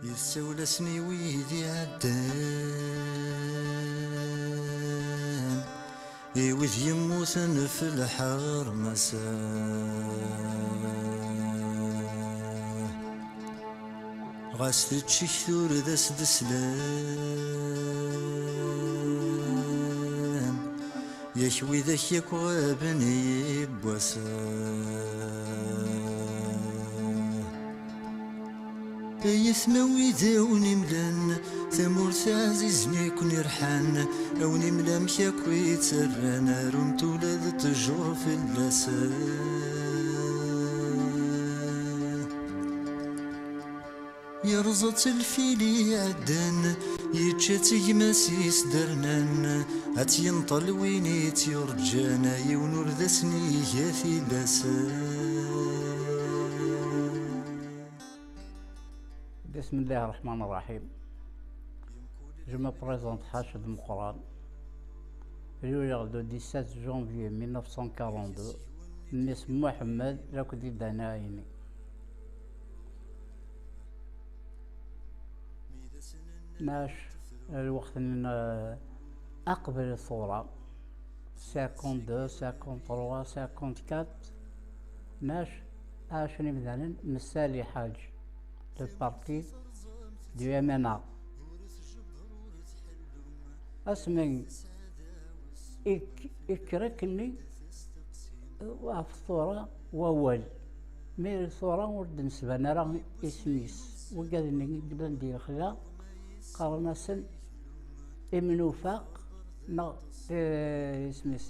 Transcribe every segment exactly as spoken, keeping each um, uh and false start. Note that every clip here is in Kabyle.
Yessawel-asen i wid iɛeddan, i wid yemmuten f lḥerma-s. Ɣas tečček turda-s d slam, yak widak yakk ɣaben yiwwas. Ay atma wid awen-imlan, tamurt ɛzizen i ken-irḥan, awen-imla amek akk i ttarran, arumt ula d ttjur fell-asen. Yerẓa-tt lfil iɛeddan, yečča-tt gma-s isdernan, ad tt-yenṭel win i tt-yurǧan, yiwen ur d asen-iga tilas. بسم الله الرحمن الرحيم. Je me présente Ḥaced Meqqran. Luleɣ le dix-sept janvier mille neuf cent quarante-deux. Mmi-s Muḥemmed, la Kudidana Aini. Nac, lweqt n, aqbel ṣṣura, cinquante-deux, cinquante-trois, cinquante-quatre, nac, ɛacen imdanen, Messali Ḥaǧ, le parti du M N A. Asmi ik-, ikker akkenni, ɣef tura wawal. Mi tura ur d-nesban ara isem-is. Wigad-nni i yellan di lexla, qqaren-asen imnufaq neɣ, eh, isem-is.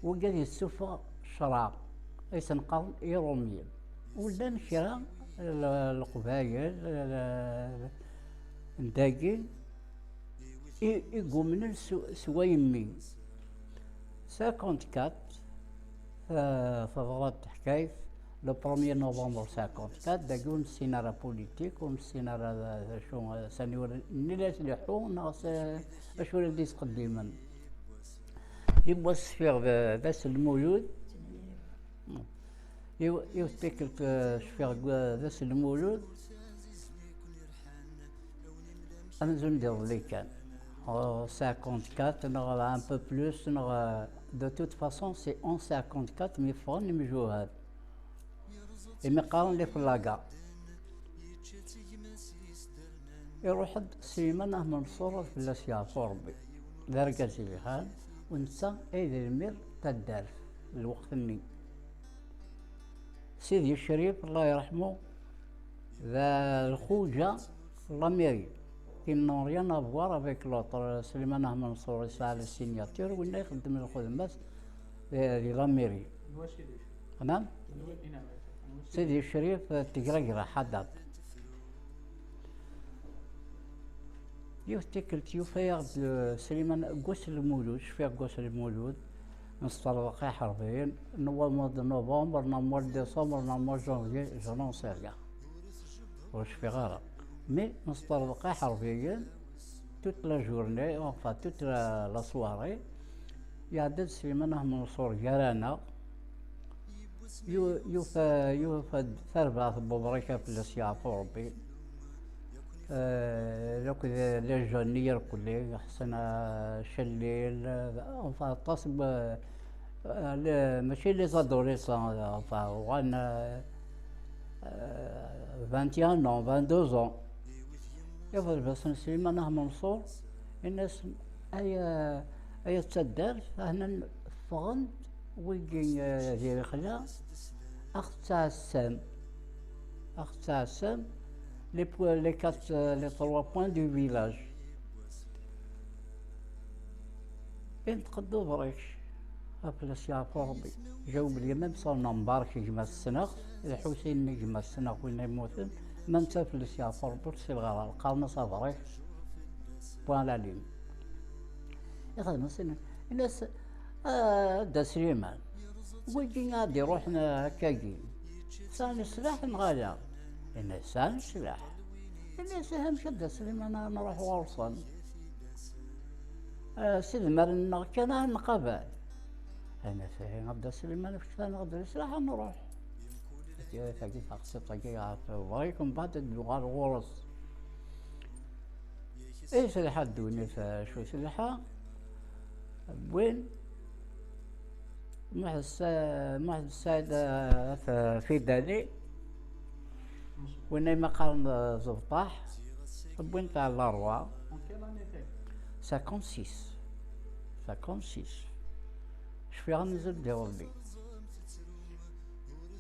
Wigad yessufeɣ ccreɛ, i sen-qqaren Iṛumyen. Ur llan kra, l-, leqbayel, l-, n dagi, i, i yumnen s, s wayemmi. Cinquante-quatre, eh, teḍra-d teḥkayt, le premier novembre cinquante-quatre, dagi ur nessin ara politique, ur nessin ara d, d acu, eh, sani ur nni la tleḥḥu, neɣ s, acu la d-yesqeddimen. Yiwwas cfiɣ d, d ass n Lmulud, yiw-, yiwet tikkelt, eh, cfiɣ deg wa-, d ass n Lmulud, amzun d iḍelli kan. Oh, cinquante-quatre, neɣ un peu plus, neɣ, euh, de toute façon, c'est en cinquante-quatre mi ffɣen imjuhad. Imi qqaren les flagas. Iruḥ-d Sliman Ah Menṣur ad fell-as yeɛfu Rebbi. D argaz yelhan, u netta ay d lmir n taddart, lweqt-nni. Sidi Crif, Allah yerḥmu, d lxuǧa n la mairie, qui n'ont rien à voir avec l'autre. Sliman Ah Menṣur yesɛa la signature, winna ixeddem lxedma-s di, di la mairie. Anwa Sidi Crif? Anwa Sidi Crif? Sidi Crif, eh, Tegragra Ḥadab. Yiwet tikkelt yufa-yaɣ-d, eh, Sliman deg wass n Lmulud, cfiɣ deg wass n Lmulud, nesṭerḍeq iḥerbiyen, neɣ mois de novembre, neɣ mois de décembre, neɣ mois de janvier, je n'en sais rien. Ur cfiɣ ara. Mais nesṭerḍeq iḥerbiyen, toute la journée, enfin, toute la, la soirée, iɛedda-d Sliman Ah Menṣur gar-aneɣ, yu-, yufa, yufa-d tarbaɛt n Bubrika fell-as yeɛfu Rebbi. Eh, akked les jeunes irkelli, Ḥsen, eh, Cellil, eh, enfin, aṭas n, eh, les, mačči les adolescents, eh, enfin, uɣalen, eh, eh, vingt et un ans, vingt-deux ans. Iḍleb-asen Sliman Ah Menṣur, ini-asen, ay, eh, ay at taddart, ahnan ffɣen-d wigi, eh, di lexla, a ɣ-tettɛassam, a ɣ-tettɛassam, les po-, les quatre, euh, les trois points du village. Inṭeq-d ubrik, a fell-as yeɛfu Rebbi. Jaweb-d même son embarque, gma-s ssneɣ, Lḥusin-nni gma-s ssneɣ, win yemmuten, ma netta fell-as yeɛfu Rebbi, ur t-ssileɣ ara, qqaren-as abrik, point la ligne. Ixdem-as, ini-as, a Dda Sliman, wigi ad d-iruḥen akkagi, sɛan sslaḥ neɣ ala? Ini-as sɛan sslaḥ. Ini-as, ihi amek a Dda Sliman ara nruḥ ɣur-sen? Ah, s idmaren-nneɣ kan ad nqabal. Ini-as, ihi a Dda Sliman, fket-aneɣ-d leslaḥ ad nruḥ. Tagi taxṣiṭ-agi ɣef bɣikum, mbeɛd ad d-nuɣal ɣur-s. Iselḥa ddunit, acu iselḥa? Wwin Muḥ Sa-, Muḥ Saɛid, eh, At Fidali, win ay ma qqaren, eh, Zebṭaḥ, wwin-t ɣer Laṛwa. En quelle année? Cinquante-six. Cinquante-six. Cfiɣ am zebdi Rebbi.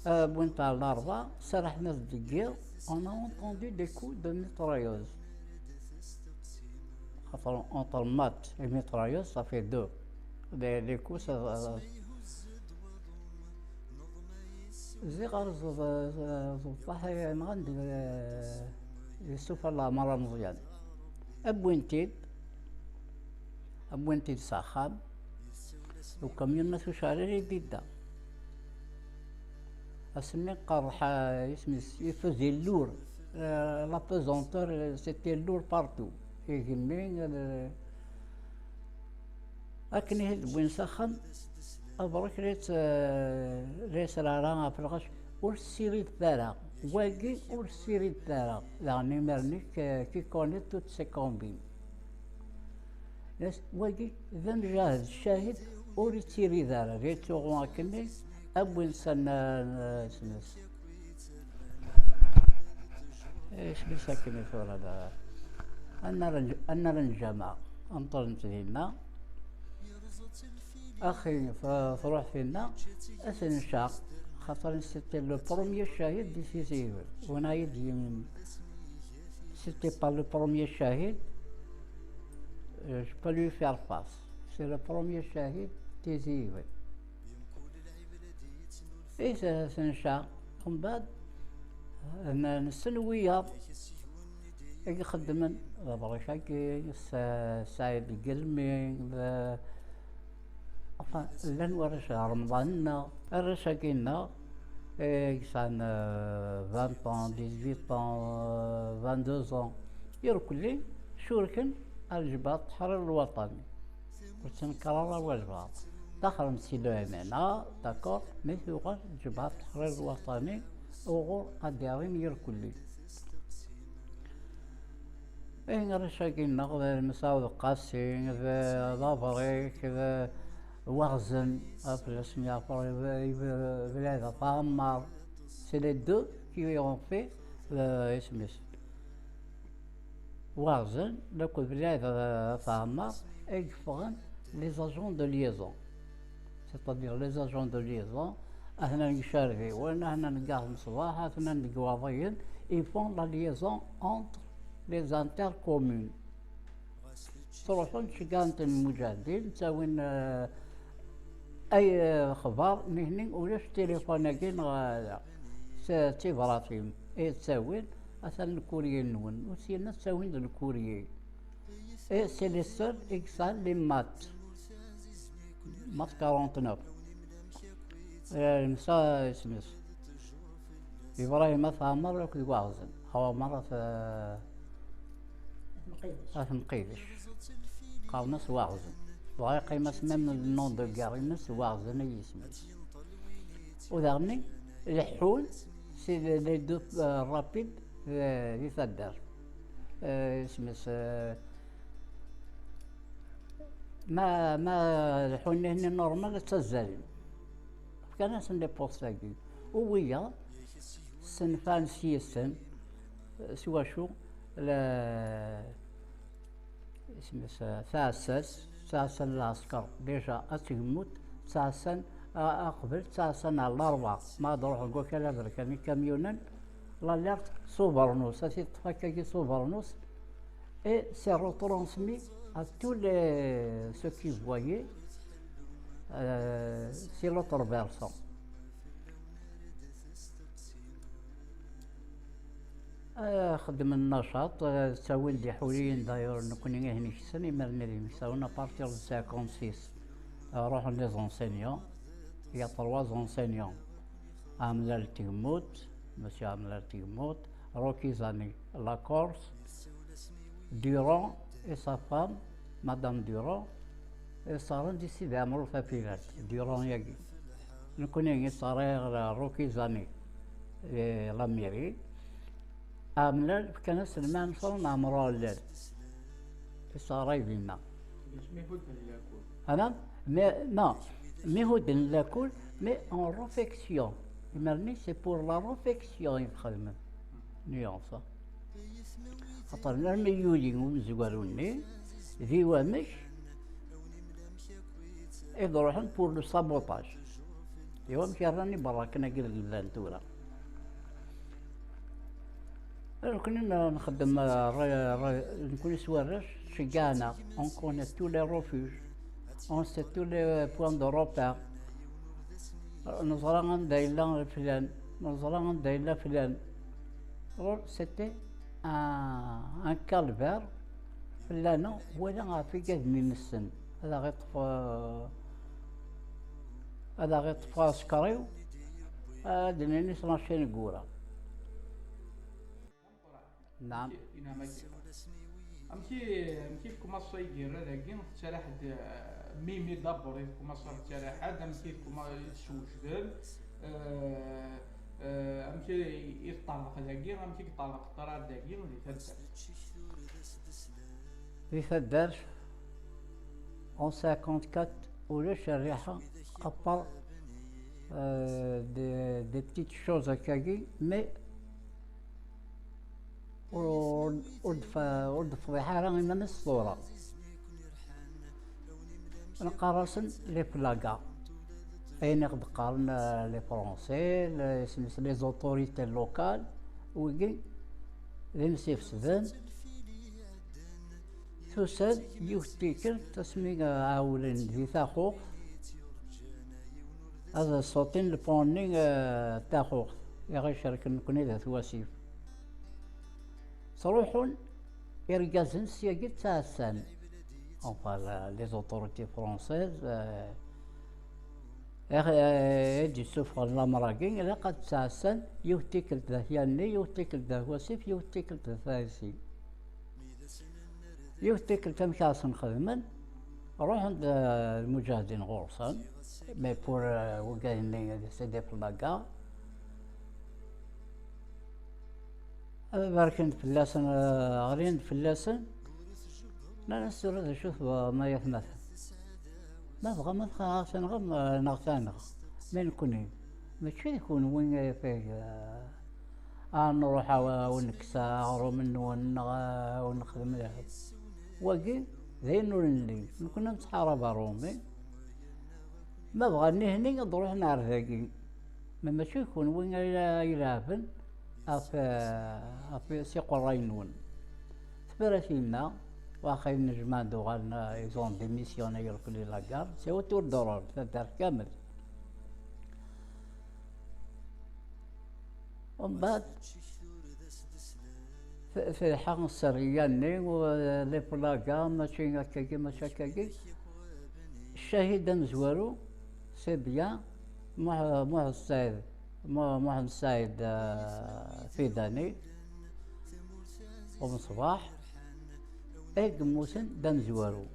Euh, wwin-t ɣer Laṛwa, serrḥen-as deg yiḍ, on a entendu des coups de mitrailleuse. Entre, entre mat et mitrailleuse, ça fait deux. Les, les coups, ça, ça, ziɣ ar ẓeḍ-, ẓeḍ-, ẓeḍ-, nɣan di, di ssufar leɛmer ameẓyan. Wwin-t-id, wwin-t-id s axxam, ukamyun ma tucɛer i d-idda. Ass-nni qerreḥ, eh, isem-is, il faisait lourd. Eh, la pesanteur, eh, c'était lourd partout. Igemmi, eh, akken i t-id-wwin s axxam, aberrek la yett-, eh, la yesrara ɣef lɣaci. Ur ssiridet ara. Wagi ur ssiridet ara. Daɣen imir-nni, eh, qui connaît toutes ces combines. Wagi d amjahed, ccahid, ur ittirid ara, d ittuɣu akkenni, am win s-, n-, n-, isem-is. Isem-is akken i tura da. Annar n-, annar n lǧameɛ, amṭar n dinna. Axi, f-, truḥ tinna, ad t-ncaq, xaṭer c'était le premier ccahid di Tizi Uzzu. Win ay d-yim-, c'était pas le premier ccahid, euh, je peux lui faire face. C'est le premier ccahid Tizi Uzzu. I t-, t-ncaq, mbeɛd, n-, nessen wiyaḍ i ixeddmen, d aberrek-agi, s-, Saɛid Gelmi, d-, enfin, llan warrac ɣer Remḍan-nneɣ, arrac-agi-nneɣ, eh, i yesɛan, eh, vingt ans, dix-huit ans, eh, vingt-deux ans, irkelli, curken ar Lǧebɛa n Teḥrir Lwaṭani. Ur ttnekkar ara walbeɛḍ. Daxel n si le M N A, d'accord, mi tuɣal Lǧebɛa n Teḥrir Lwaṭani, uɣur ad d-iɣin irkelli. Ihi arrac-agi-nneɣ d Mesɛud Qasi, d, d Aberrik, d Waɣzen, ad fell-asen yeɛfer, d, d, d Belɛid At Ɛemmar. C'est les deux qui ont fait, euh, isem-is. Waɣzen, akked Belɛid At Ɛemmar, ay yeffɣen les agents de liaison. C'est-à-dire les agents de liaison, atnan deg Icerbiwen, atnan deg At Mseḍaḥ, atnan deg Iwaḍiyen, ils font la liaison entre les intercommunes. Ttruḥun, ceggɛen-ten lmuǧahdin, ttawin, eh, ay, eh, xbar, nihni ulac tilifun-agi neɣ, eh, s-, d tibratin i ttawin, atan lkurye-nwen, ur syin ad ttawin d lkurye. Et c'est les seuls i yesɛan les maths. Maths quarante-neuf. Eh, nesɛa isem-is. Ibrahim At Ɛemmar akked Waɣzen. Ɛemmar At, At Mqidec. Qqaren-as Waɣzen. Dɣa yeqqim-as même le nom de guerre-ines Waɣzen ay isem-is. U daɣen leḥḥun si les deux, euh, rapides, euh, di taddart. Euh, isem-is, euh, ma, ma leḥḥun-nni normal ad ttazzalen. Fkan-asen les postes-agi. U wiyaḍ, ssenfan s yis-sen, s wacu? La, isem-is, taɛessast, taɛessa n lɛesker, déjà ad tgemmut, taɛessa n, a-, aqbel, taɛessa n ɣer Laṛebɛa, ma ad ruḥen deg wakal aberkan ikamyunen, l'alerte s ubernus, ad t-id-teṭṭef akkagi s ubernus, et c'est retransmis à tous les, ceux qui voyaient, euh, sur l'autre versant. Ah, xeddmen nnacaṭ, ah, ttawin-d iḥuliyen, d'ailleurs, nekkni ihi neksen, imir-nni d imeksawen, à partir de cinquante-six, ah, ruḥen les enseignants, il y a trois enseignants, Amlal Tgemmut, monsieur Amlal Tgemmut, Rocky Zani, la Corse, Durand et sa femme, Madame Durand, i ssaren di Sidi Ɛmer Utafilat, Durand-agi. Nekkni i ssariɣ Rocky Zani. di la mairie. Amlal fkan-as lmeɛna ṣṣran ɛemṛeɣ allal. Isseɣray dinna. Ana, mais, non, mi hudden lakul, mais en réfection. Imir-nni, c'est pour la réfection i t-xedmen. Nuance, hein. Xaṭer armi yuli umezwaru-nni, di wamek i d-ruḥen pour le sabotage. Di wamek rran iberraken-agi llan tura. Nekkni n-, nxeddem, eh, re-, re-, nekkni s warrac, tceggɛen-aɣ. On connaît tous les refuges, on sait tous les points de repère. Neẓra anda yella flan, neẓra anda yella flan. Or, c'était un, un calvaire. Fell-aneɣ, wala ɣef igaden-nsen. Ad aɣ-iṭṭef, eh, ad aɣ-iṭṭef ɛesker-iw, ad d-nini s la chaîne n wura. Naam. Amek i, amek i tkumaṣ igira dagi, tettarraḥ-d, eh, Mimi d'abord i tkumaṣ tettarraḥ-d, amek i tkuma-, i teswejdem, eh, eh, amek i, i teṭṭerḍeq dagi, amek i yeṭṭerḍeq ṭṭrad dagi di taddart? Di taddart, en cinquante-quatre, ulac rriḥa, à part, euh, des, des petites choses akkagi, mais ur, ur d-, ur d-tefḍiḥ ara iman-is tura. Neqqar-asen les plagas. Ayen i ɣ-d-qqaren, euh, les Français, les, les autorités locales, wigi d imsifsden. Tusa-d yiwet tikkelt asmi, euh, ɛewwlen di Taxuxt, ad ṣuṭin le pont-nni, euh, Taxuxt, i ɣ-icerken nekkni d At Wasif. Ttruḥun irgazen syagi ttɛassan. Enfin, la, les autorités françaises, euh, i, i d-yessufɣen lamer-agi, ilaq ad ttɛassan yiwet tikkelt d At Yanni, yiwet tikkelt d At Wasif, yiwet tikkelt d At Ɛisi. Yiwet tikkelt amek ara sen-xedmen, ruḥen-d, euh, lmuǧahdin ɣur-sen, mais pour, euh, wigad-nni, c'est des plagas. Ad barken fell-asen, eh, ɣlin-d fell-asen. Nnan-as: "Tura d acu tebɣam ay atmaten? Ma tebɣam ad aɣ-tenɣem, eh, neɣ taneɣ. Ma nekkni, mačči d kunwi ay afag, eh, ad nruḥ a, a wen-nekkes aɣrum-nwen neɣ a wen-nexdem lɛib. Wagi d ayen ur nelli. Nekkni nettḥarab Ṛumi." Ma bɣan nihni ad d-ruḥen ar dagi. Ma mačči d kunwi ay ileɛben ɣef, ɣef s iqerray-nwen. Tefra tinna, waxay nejmaɛen-d uɣalen, ils ont démissionné irkelli la gare, c'est autour de Rome, taddart kamel. Umbeɛd, F-, Ferḥa sserya-nni, u, les plagas, mačči akkagi, mačči akkagi. Ccahid amezwaru, c'est bien, Muḥ-, Muḥ Saɛid, Mu-, Muḥend Saɛid, eh, Fidani, Umeṣbaḥ, ay yemmuten d amezwaru.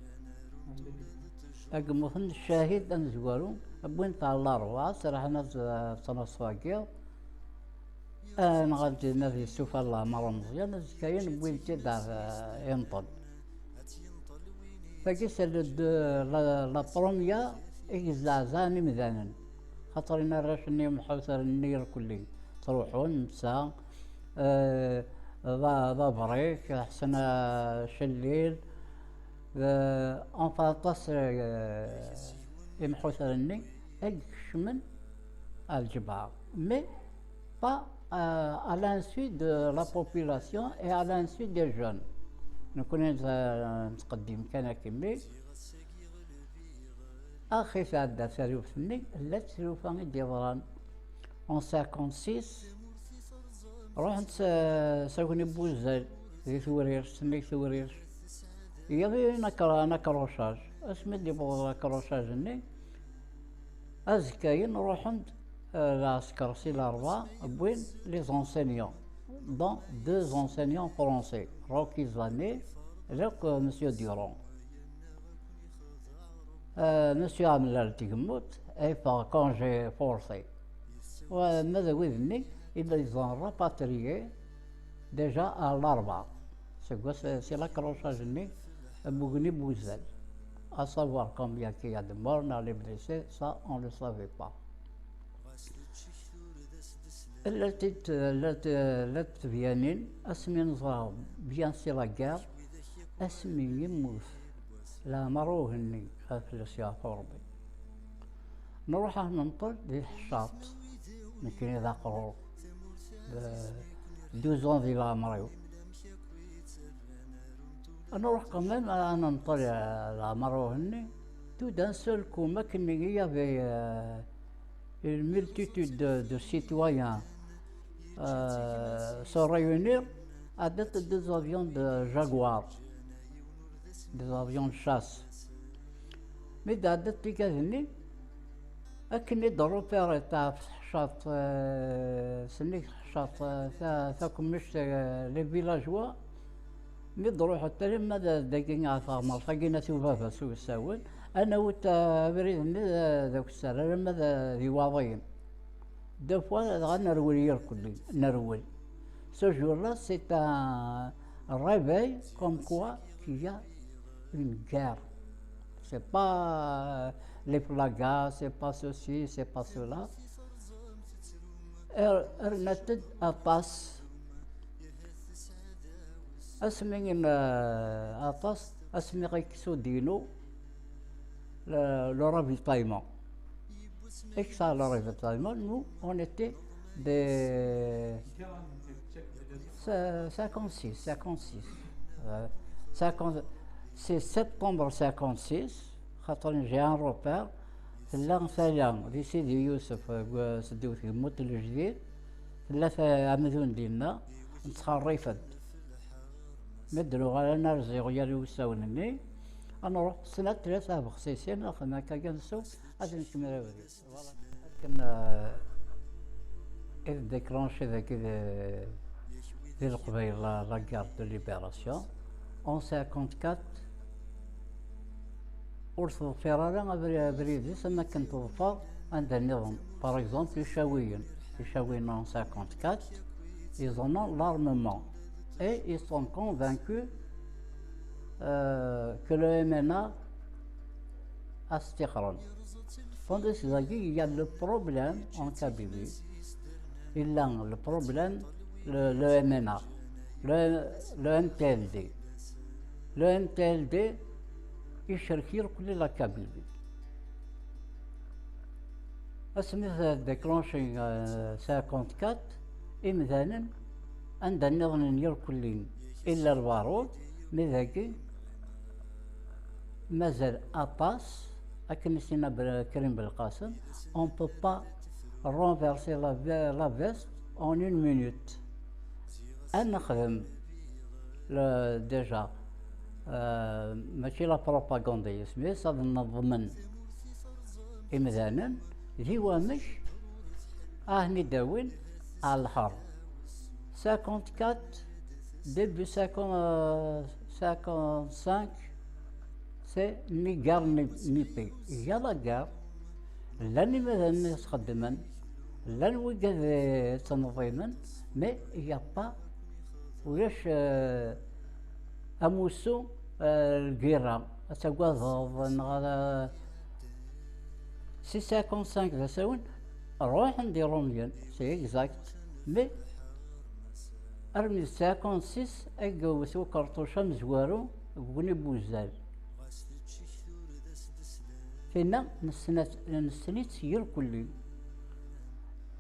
Ay yemmuten ccahid amezwaru, wwin-t ɣer Larebɛa, serḥen ad, ad ttnaṣfa deg yiḍ. Ah, nɣan-t dinna di ssufar n leɛmer umeẓyan, azekka-yan wwin-t-id ar, eh, Inṭel. Tagi, c'est le de-, la, la première i yezzeɛzaɛen imdanen. Xaṭer in arrac-nni imḥutren-nni irkelli ttruḥun, netta, eh, d a-, d abrik, Ḥsen, eh, Cellil, d, enfin, aṭas, eh, imḥutren-nni ay ikecmen ar lǧebɛa. Mais pas, euh, à l'insu de la population et à l'insu des jeunes. Nekkni nett-, nettqeddim kan akemmi. Axi tɛedda taluft-nni, llant tlufa i d-yeḍran. En cinquante-six, ruḥent s, s agni n wuzzal di Tewrirt, sennig Tewrirt. Iyaḍ-in akra-, un accrochage. Asmi d-yewweḍ l'accrochage-nni, azekka-yin ruḥen-d, eh, lɛesker si Larebɛa, wwin les enseignants, dont deux enseignants français, Rocky Zanet, d akk, eh, Monsieur Durand. Eh, Monsieur Amlal Tgemmut, yeffeɣ congé forcé. Wa, ma d wid-nni, Ils les ont rapatriés déjà à l'Arba. C'est quoi, c'est c'est l'accrochage-nni, Bugni Bouzel. À savoir combien qu'il y a de morts, les blessés, ça, on ne le savait pas. Llant-d, llant, llant tebyanin, asmi neẓra bien c'est la guerre, asmi yemmut leɛmer uhenni, ad fell-as yeɛfu Rebbi. Nruḥ ad nenṭel di Tḥeccaḍt, nekkni d aqrur, d douze ans di leɛmer-iw. Nruḥ quand même ad nenṭel, euh, leɛmer uhenni, tout d'un seul coup, ma akken il y avait, euh, une multitude de, de citoyens, euh, se réunir, à des, des avions de Jaguar, des avions de chasse. Mi d-ɛeddat tigad-nni, akken i d-repérit ɣef Tḥeccaḍt, euh, sennig Tḥeccaḍt, euh, ta-, takemmict, euh, les villageois, mi d-ruḥent alamma d, dagi ɣer tɣemert-agi n At Ubaba s usawen, ad nawit, euh, abrid-nni d, d akessar, alamma d, d Iwaḍiyen. Deux fois, dɣa nerwel irkelli, nerwel. Ce jour-là, c'est un réveil comme quoi qu'il y a une guerre. C'est pas, euh, les flagas, c'est pas ceci, c'est pas cela. Er-, rnant-d aṭas. Asmi, euh, aṭas, asmi ɣiksudino, le, le ravitaillement. Et que ça, le ravitaillement, nous, on était des cin-, cinquante-six, cinquante-six. Euh, cinquante, c'est septembre cinquante-six, quand j'ai un repère, tella tala di Sidi Yusef, euh, s ddaw tgemmunt n Lejdid, tella ta-, amdun dinna, nettxerrif-d. Mi d-nuɣal ad nerẓ iɣyal n usawen-nni, ad nruḥ snat tlata bexsisin, ad xedmen akka kan nsew, ad nkemmel abrid. Akken, euh, i d-déclenché dagi di, di Leqbayel la, la guerre de libération, en cinquante-quatre, ur teḍfir ara abri-, abrid-is am akken teḍfer anda nniḍen. Par exemple, Icawiyen, Icawiyen en cinquante-quatre, ils en ont l'armement et ils sont convaincus, euh, que le M N A a s-t-ixren. Tandis que dagi, il y a le problème en Kabylie. Il y a le problème, le, le M N A, le, le M T L D. Le M T L D, icerki irkelli la Kabylie. Asmi d-déclenché, euh, cinquante-quatre, imdanen, anda nniḍen n irkelli, illa lbarud, mi dagi, mazal aṭas, akken i s-yenna Krim Belqasem, on peut pas renverser la ve-, la veste en une minute. Ad nexdem le, déjà, euh, mačči la propagande yisem-is, ad neḍmen imdanen, di wamek ad ten-id-awin ɣer lḥerb. Cinquante-quatre, début cinquante, euh, cinquante-cinq, c'est une guerre ni-, nippée. Il y a la guerre, llan imdanen i s-xeddmen, llan wigad i ttneḍimen, mais il y a pas, ulac, euh, amussu, euh, lgirra, ad tagadeḍ, neɣ ad, si cinquante-cinq d asawen, ruḥen d Irumyen, c'est exact, mais armi d cinquante-six ay yewwet ukerṭuc amezwaru deg Bni Buzzal. Tinna nessen-, nessen-itt irkelli.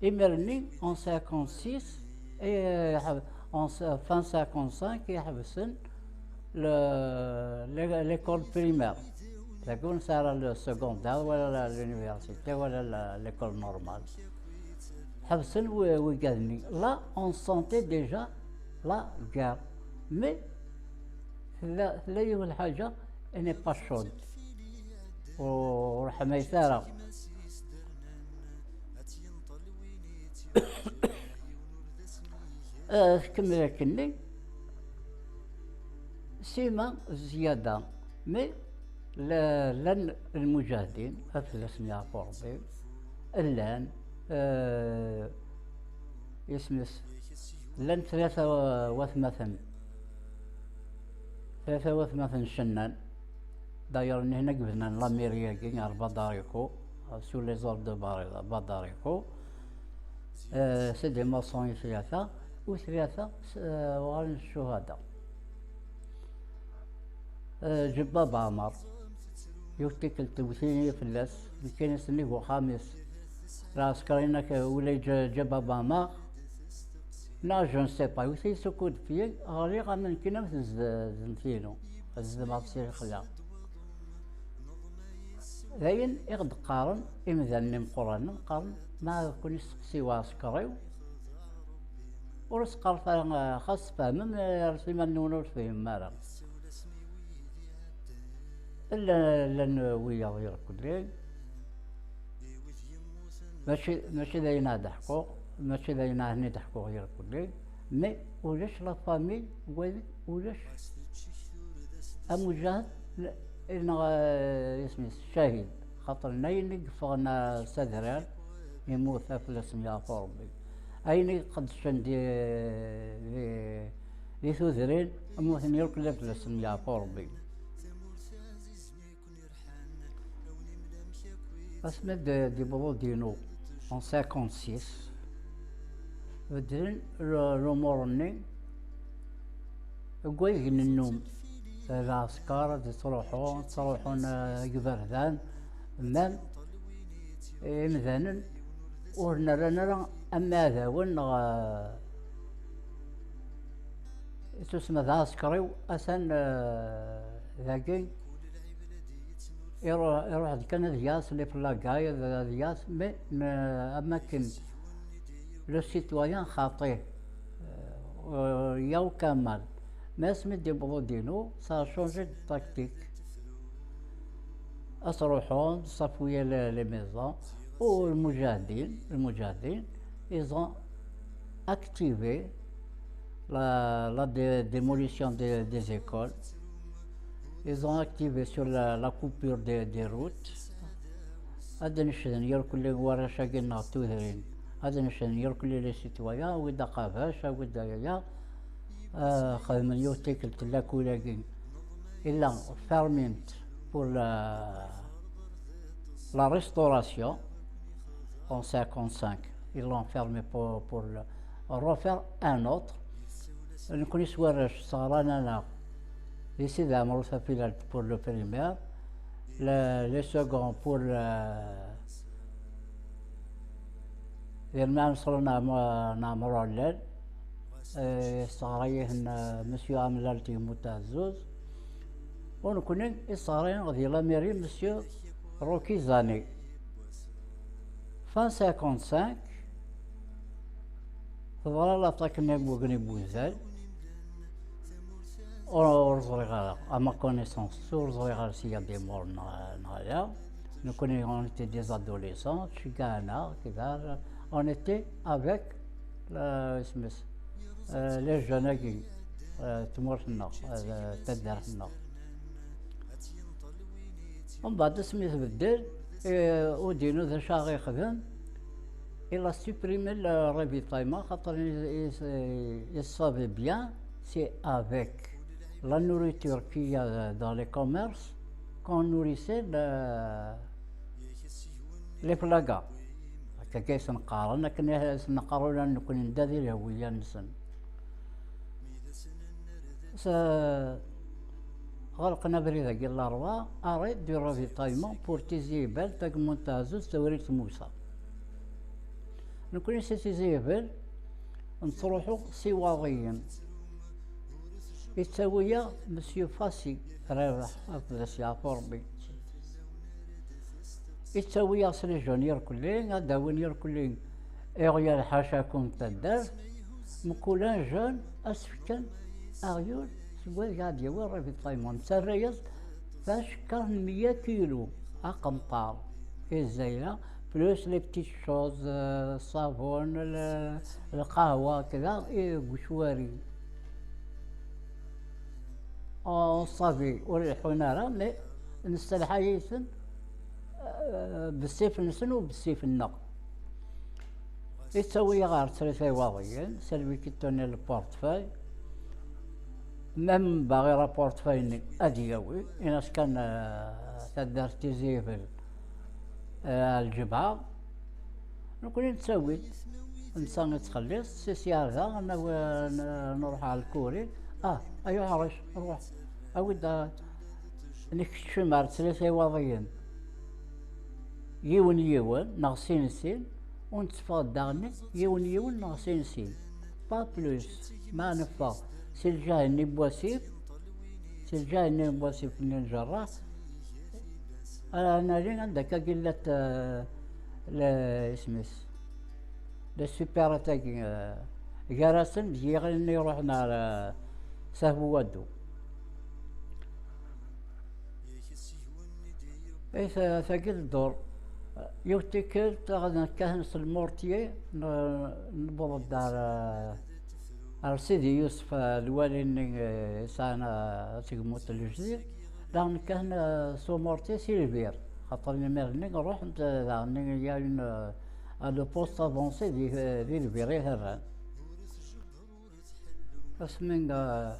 Imir-nni, en cinquante-six, eh, en fin cinquante-cinq, i ḥebsen le, le, l'école primaire. Dagi ur nesɛi ara le secondaire, wala la, l'université, wala la, l'école normale. Ḥebsen wi-, wigad-nni. Là, on sentait déjà la guerre. Mais tella, tella yiwet lḥaǧa, elle n'est pas chaude. Ur ḥmayet ara. Ah, tkemmel akkenni. Sima zzyada, mais la, llan lmuǧahdin, ad fell-asen yeɛfu Rebbi, llan, euh, isem-is, llan tlata wa-, watmaten, tlata watmaten cennan. D'ailleurs, nihna i yebnan lamiri-agi ar Badarico, sous les ordres de Bar-, Badarico. Euh, c'est des maçons i tlata, u tlata s-, euh, uɣalen ccuhada. Euh, Ǧebba Baɛmer, yiwet tikkelt wwten-iyi fell-as, nekkini s nnig uxxam-is. Lɛesker-inek ula Ǧ-, Ǧebba Baɛmer, neɣ je ne sais pas, wwten-iyi s ukudd fell-i, ɣliɣ am nekkini am tezdemt-inu, zedmeɣ-d si lexla. D ayen i ɣ-d-qqaren imdanen imeqqranen, qqaren: "Ma ad ken-isteqsi uɛesker-iw, ur as-qqaret ara, xas tfehmem, ar s iman-nwen ur tfehmem ara." Llan, llan wiyaḍ irkelli, mačči, mačči d ayen ad d-ḥkuɣ, mačči d ayen ad ten-id-ḥkuɣ irkelli, mais ulac la famille, ulac am Mujahid, neɣ, eh, isem-is Cahid, xaṭer n ayen i yeffɣen s adrar, yemmut, ad fell-asen yeɛfu Rebbi. Ayen i iqeddcen di, di, di tudrin, mmuten irkelli, ad fell-asen yeɛfu Rebbi. Asmi d-, d-yewweḍ udinu en cinquante-six, beddlen l-, lumuṛ-nni deg wayen nennum, eh, lɛesker ad ttruḥun, ttruḥun, eh, iberdan, même imdanen ur nerran ara am iɛdawen neɣ, eh, tusma d aɛesker-iw atan, eh, dagi, iruḥ, iruḥ-d kan ad yaɣ les plagas, ad, ad yaɣ, mais, mais am akken le citoyen xaṭi, euh, il y a aucun mal. Mais asmi d-yewweḍ udinu, ça a changé de tactique. Ad truḥun, ṣafwi les, les maisons, u lmuǧahidin, lmuǧahidin, ils ont activé la, la dé-, démolition des, des écoles. Ils ont activé sur la, la coupure des, des routes. Ad necden irkelli warrac-agi neɣ tudrin. Ad necden irkelli les citoyens, awi-d aqabac, awi-d aya. Ah, xedmen yiwet tikkelt la coulée-agi. Illa fermint pour la, la restauration en cinquante-cinq. Ils l'ont fermé pour, pour le, refaire un autre. Nekkni s warrac sseɣran-aneɣ di Sidi Ɛmer Utafilalt pour le primaire, le, les seconds pour le, yerna Amesru n Ɛmer-, n Ɛmer Uɛellal, eh, yesseɣra-yasen, eh, Monsieur Amlal Timuta Ɛezzuz, u nekkni yesseɣra-yaneɣ di la mairie Monsieur Rocky Zani. Fin cinquante-cinq, teḍra l'attaque-nni n wegni n wuzzal. Ur, ur ẓriɣ ara, à ma connaissance, ur ẓriɣ ara s'il y a des morts neɣ, neɣ ala. Nekkni, on était des adolescents, tceggeɛ-aneɣ, kda, on était avec, euh, isem-is, euh, les jeunes-agi, euh, tmurt-nneɣ, euh, taddart-nneɣ. Umbeɛd asmi tbeddel, eh, udinu d acu ara yexdem? Il a supprimé le ravitaillement, xaṭer il, il, il savait bien, c'est avec la nourriture qu'il y a dans les commerces qu'on nourrissait le, les plagas. Akka i sen-qqaren, akken i sen-neqqar ula nekkni nedda di lehwiya-nsen. S-, ɣelqen abrid-agi n Larebɛa, arrêt du ravitaillement pour Tizi Ibel, Tagmunt Ɛezzuz, Tawrirt Musa. Nekkni si Tizi Ibel nettruḥu s iwaḍiyen. Yettawi-yaɣ Monsieur Fassi, Rabeḥ, ad fell-as yeɛfu Rebbi. Yettawi-yaɣ s les jeunes irkelli, ad d-awin irkelli iɣyal ḥacakum taddart, mkul un jeune ad s-fken aɣyul seg wadeg ad d-yawi ravitaillement. Nettarra-yas d acekkar n meyya kilu aqenṭar, i zzayla, plus les petites choses, euh, ṣṣabun, le-, lqahwa, kda, i deg ucwari. En savi, ur leḥḥun ara, mais nesselḥay-iten, euh, bessif-nsen u bessif-nneɣ. Yettawi-yaɣ ɣer tlata iwaḍiyen, c'est lui qui tenait le portefeuille. Même baɣir aportefeuille-nni ad yawi, in-as kan, euh, taddart Tizi Yebel, euh, ar lǧebɛa. Nekkni nettawi-d, netta yettxelliṣ, si sya ar da, nawi, n-, nruḥ ɣer lkuri. Ah, ay uḥric, ruḥ, awi-d, ah, nekcem ar tlata iwaḍiyen. Yiwen yiwen, neɣ sin sin, ur netteffeɣ daɣen yiwen yiwen neɣ sin sin. Pas plus, ma neffeɣ si lǧiha-nni n wasif, si lǧiha-nni n wasif-nni njerreḥ, ara nali anda akka gillat, eh, le, isem-is, le supérette-agi, eh, gar-asen d yiɣil-nni iruḥen ar, eh, Sahbu Waddu. Ay ta-, tagi teddur. Yiwet tikkelt, ad nekkaten s lmurtier, n-, newweḍ-d ar, ar Sidi Yusef, lwali-nni, eh, yesɛan, eh, tagemmunt n lejdid. Daɣen nekkaten, eh, s umurtier si lbir. Xaṭer imir-nni ruḥent, eh, daɣen, il y a une, eh, le poste avancé di, di lbir i terran. Asmi nga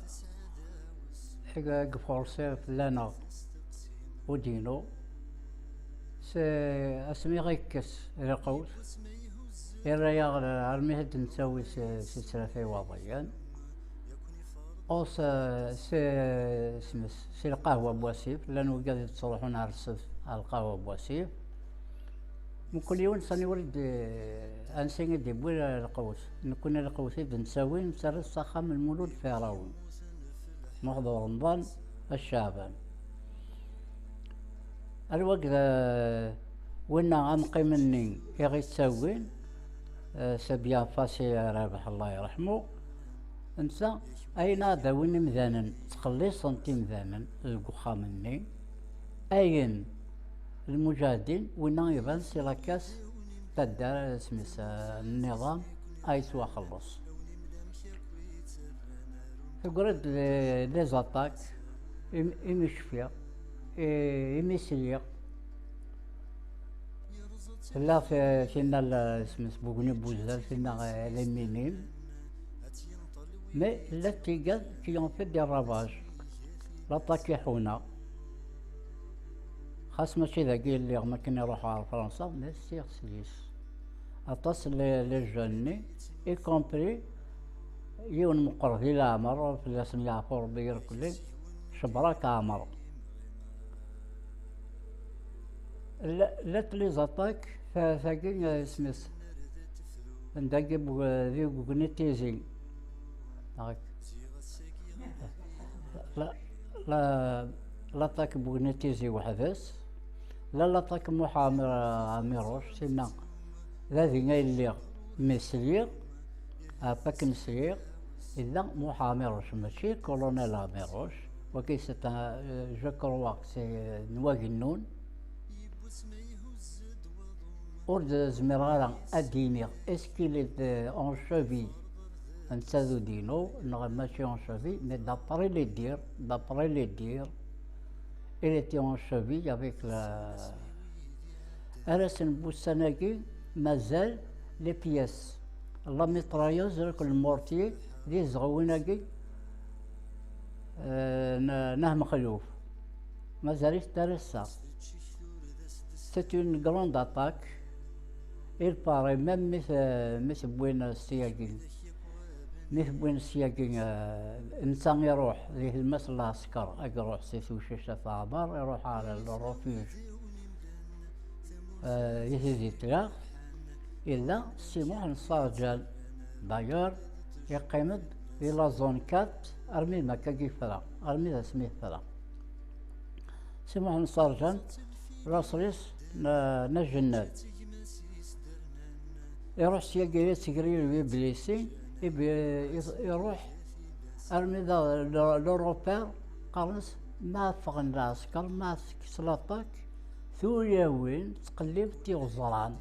i, i yefurṣi fell-aneɣ udinu, s asmi i ɣ-yekkes lqut, irra-yaɣ armi i d-nettawi si, si tlata iwaḍiyen. Ɣur-s, si, isem-is, si lqahwa n wasif, llan wigad yettruḥun ar ssebt ar lqahwa n wasif. Mkul yiwen sani ur d-, ansi i d-iwwi lqut. Nekkni lqut i d-nettawi, nettarra s axxam n Lmulud Firawun. Muḥ d Remḍan Acaɛban. Ar wagd, eh, winna amqim-nni i ɣ-ittawin, eh, Sabya Fasi Rabeḥ, Allah yerḥmu. Netta, ayen ad d-awin imdanen, ttxelliṣen-t imdanen deg uxxam-nni. Ayen lmuǧahdin, winna iban si lakas taddar, isem-is, eh, nniḍam, ay yettwaxelleṣ. Teggra-d les, les attaques, im-, imi cfiɣ, i-, imi sliɣ. Tella t-, tinna l-, isem-is Bugni Buzzal, tinna, eh, les minimes. Mais llant tigad qui ont fait des ravages. L'attaque iḥuna. Xas mačči dagi i lliɣ, mi akken i ruḥeɣ ɣer Fransa, mais sliɣ s yis. Aṭas n les, les jeunes-nni, y compris yiwen meqqer di leɛmer, fell-asen yeɛfu Rebbi irkelli, Cebrak Ɛmer. La, llant les attaques, ta-, tagi, eh, isem-is, n dagi bu-, di Bugni Tizi. La, la, l'attaque n Bugni Tizi weḥd-s, la l'attaque n Muḥ Ɛmir-, Ɛmiruc, tinna d adi ay lliɣ, mi sliɣ, ɣef akken sliɣ, yella Muḥ Ɛmiruc, mačči colonel Ɛmiruc, wagi c'est un, euh, je crois que c'est, euh, n Wagennun. Ur d-, zmireɣ ara ad d-iniɣ est-ce qu'il est, euh, en cheville, netta d udinu, neɣ mačči en cheville, mais d'après les dires, d'après les dires, il était en cheville avec la, ar ass n wussan-agi, mazal les pièces, la mitrailleuse, le mortier, d izeɣwin-agi, euh, n, n At Mexluf. Mazal-it ar ass-a. C'est une grande attaque. Il paraît même mi t-, mi t-wwin syagi. Mi t-wwin syagi, eh, netta iruḥ di tlemmast n lɛesker, ad iruḥ si Tewcict At Ɛmer, iruḥ ɣer le refuge, eh, di Tizi Tlax. Yella Si Muḥ Nṣarǧan. D'ailleurs, yeqqim-d di la zone quatre armi d makka i yefra, armi d asmi yefra. Si Muḥ Nṣarǧan, laṣel-is n, n Ajennad. Iruḥ syagi, yettgrir Iblisi, ibi-, i-, iruḥ armi d le, le repère, qqaren-as ma ffɣen lɛesker, ma tekkes l'attaque, tulawin ttqellibent iɣeẓran.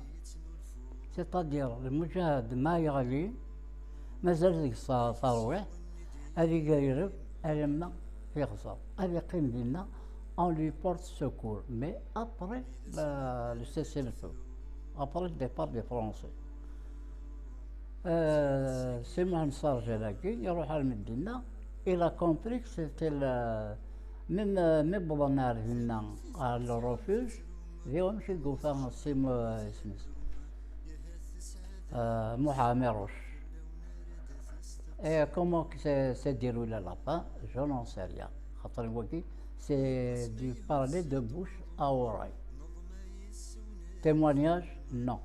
C'est-à-dire, lmuǧahed ma yeɣli, mazal deg-s terwiḥt, ad igrib alamma yeɣzer. Ad iqqim dinna, on lui porte secours. Mais après, euh, le cessez-le-feu, après le départ des Français. Euh, c'est Mohamed Sarjel-agi, il a compris que c'était le, même, euh, même pendant la, à le refuge, il a fait Mohamed Roche. Et comment que c'est, c'est déroulé à la fin, je n'en sais rien. C'est du parler de bouche à oreille. Témoignage, non.